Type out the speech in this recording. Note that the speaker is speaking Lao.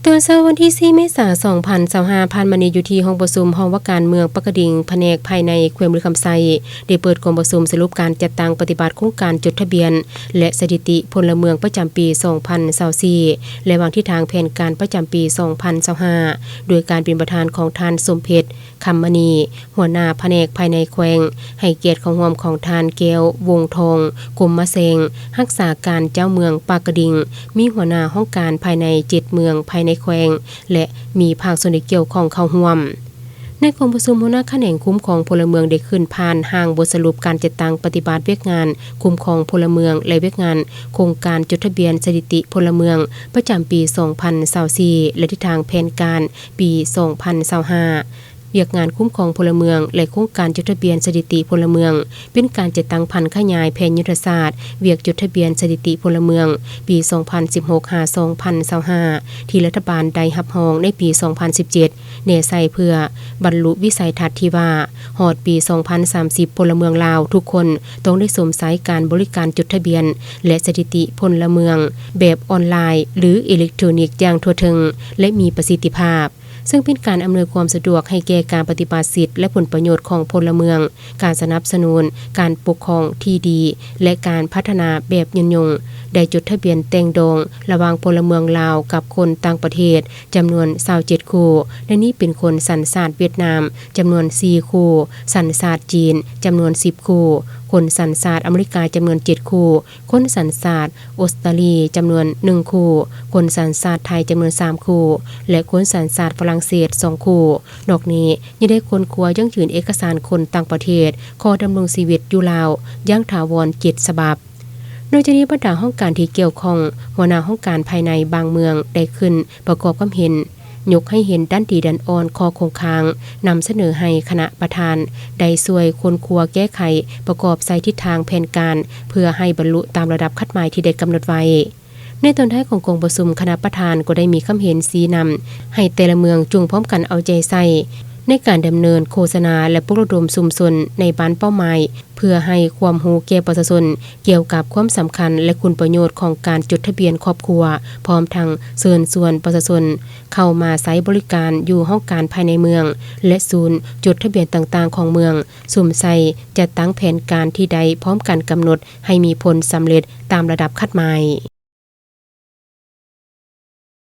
ຕອນເຊົ້າວັນທີສີ່ ເມສາ ສອງພັນຊາວຫ້າ ຜ່ານມານີ້ ຢູ່ທີ່ຫ້ອງປະຊຸມຫ້ອງວ່າການເມືອງປາກກະດິງ ພະແນກພາຍໃນແຂວງບໍລິຄຳໄຊ ໄດ້ເປີດກອງປະຊຸມສະຫຼຸບການຈັດຕັ້ງປະຕິບັດໂຄງການຈົດທະບຽນ ແລະ ສະຖິຕິພົນລະເມືອງປະຈຳປີ ສອງພັນຊາວສີ່ ແລະ ວາງທິດທາງແຜນການປະຈຳປີ ສອງພັນຊາວຫ້າ ໂດຍການເປັນປະທານຂອງທ່ານ ສົມເພັດ ຄຳມະນີ ຫົວໜ້າພະແນກພາຍໃນແຂວງ, ໃຫ້ກຽດເຂົ້າຮ່ວມຂອງທ່ານ ແກ້ວ ວົງທອງ ກົມມະແຊງ ຮັກສາການເຈົ້າເມືອງປາກກະດິງ, ມີຫົວໜ້າຫ້ອງການພາຍໃນເຈັດເມືອງພາຍໃນແຂວງ ແລະ ມີພາກສ່ວນທີ່ກ່ຽວຂ້ອງເຂົ້າຮ່ວມ. ໃນກອງປະຊຸມ, ຫົວໜ້າຂະແໜງຄຸ້ມຄອງພົນລະເມືອງໄດ້ຂຶ້ນຜ່ານຮ່າງບົດສະຫຼຸບການຈັດຕັ້ງປະຕິບັດວຽກງານຄຸ້ມຄອງພົນລະເມືອງ ແລະ ວຽກງານໂຄງການຈົດທະບຽນສະຖິຕິພົນລະເມືອງປະຈຳປີ ສອງພັນຊາວສີ່ ແລະ ທິດທາງແຜນການປີ ສອງພັນຊາວຫ້າ. ວຽກງານຄຸ້ມຄອງພົນລະເມືອງ ແລະ ໂຄງການຈົດທະບຽນສະຖິຕິພົນລະເມືອງ ເປັນການຈັດຕັ້ງຜັນຂະຫຍາຍແຜນຍຸດທະສາດວຽກຈົດທະບຽນສະຖິຕິພົນລະເມືອງ ປີ ສອງພັນສິບຫົກ ຫາ ສອງພັນຊາວຫ້າ ທີ່ລັດຖະບານໄດ້ຮັບຮອງໃນປີ ສອງພັນສິບເຈັດ ແນໃສ່ເພື່ອບັນລຸວິໄສທັດທີ່ວ່າ ຮອດປີ ສອງພັນສາມສິບ ພົນລະເມືອງລາວທຸກຄົນຕ້ອງໄດ້ຊົມໃຊ້ການບໍລິການຈົດທະບຽນ ແລະ ສະຖິຕິພົນລະເມືອງແບບອອນລາຍ ຫຼື ອີເລັກໂທຣນິກຢ່າງທົ່ວເຖິງ ແລະ ມີປະສິດທິພາບ. ເຊິ່ງເປັນການອຳນວຍຄວາມສະດວກໃຫ້ແກ່ການປະຕິບັດສິດ ແລະ ຜົນປະໂຫຍດຂອງພົນລະເມືອງ, ການສະໜັບສະໜູນການປົກຄອງທີ່ດີ ແລະ ການພັດທະນາແບບຍືນຍົງ, ໄດ້ຈົດທະບຽນແຕ່ງດອງລະຫວ່າງພົນລະເມືອງລາວກັບຄົນຕ່າງປະເທດຈຳນວນຊາວເຈັດຄູ່, ໃນນີ້ເປັນຄົນສັນຊາດຫວຽດນາມຈຳນວນສີ່ຄູ່, ສັນຊາດຈີນຈຳນວນສິບຄູ່, ຄົນສັນຊາດອາເມລິກາຈຳນວນເຈັດຄູ່, ຄົນສັນຊາດອົດສະຕາລີຈຳນວນໜຶ່ງຄູ່, ຄົນສັນຊາດໄທຈຳນວນສາມຄູ່ ແລະ ຄົນສັນຊາດຝຣັ່ງເສດສອງຄູ່. ນອກນີ້ຍັງໄດ້ຄົ້ນຄວ້າຢັ້ງຢືນເອກະສານຄົນຕ່າງປະເທດຂໍດຳລົງຊີວິດຢູ່ລາວຢ່າງຖາວອນເຈັດສະບັບ. ນອກຈາກນີ້, ບັນດາຫ້ອງການທີ່ກ່ຽວຂ້ອງ, ຫົວໜ້າຫ້ອງການພາຍໃນບາງເມືອງໄດ້ຂຶ້ນປະກອບຄຳເຫັນ, ຍົກໃຫ້ເຫັນດ້ານດີດ້ານອ່ອນ, ຂໍ້ຄົງຄ້າງ, ນຳສະເໜີໃຫ້ຄະນະປະທານໄດ້ຊ່ວຍຄົ້ນຄວ້າແກ້ໄຂ, ປະກອບໃສ່ທິດທາງແຜນການ ເພື່ອໃຫ້ບັນລຸຕາມລະດັບຄາດໝາຍທີ່ໄດ້ກຳນົດໄວ້. ໃນຕອນທ້າຍຂອງກອງປະຊຸມ, ຄະນະປະທານກໍໄດ້ມີຄຳເຫັນຊີ້ນຳໃຫ້ແຕ່ລະເມືອງຈົ່ງພ້ອມກັນເອົາໃຈໃສ່ໃນການດຳເນີນໂຄສະນາ ແລະ ປຸກລະດົມຊຸມຊົນໃນບ້ານເປົ້າໝາຍ ເພື່ອໃຫ້ຄວາມຮູ້ແກ່ປະຊາຊົນກ່ຽວກັບຄວາມສຳຄັນ ແລະ ຄຸນປະໂຫຍດຂອງການຈົດທະບຽນຄອບຄົວ, ພ້ອມທັງເຊີນຊວນປະຊາຊົນເຂົ້າມາໃຊ້ບໍລິການຢູ່ຫ້ອງການພາຍໃນເມືອງ ແລະ ສູນຈົດທະບຽນຕ່າງໆຂອງເມືອງ, ສຸມໃສ່ຈັດຕັ້ງແຜນການທີ່ໄດ້ພ້ອມກັນກຳນົດໃຫ້ມີຜົນສຳເລັດຕາມລະດັບຄາດໝາຍ.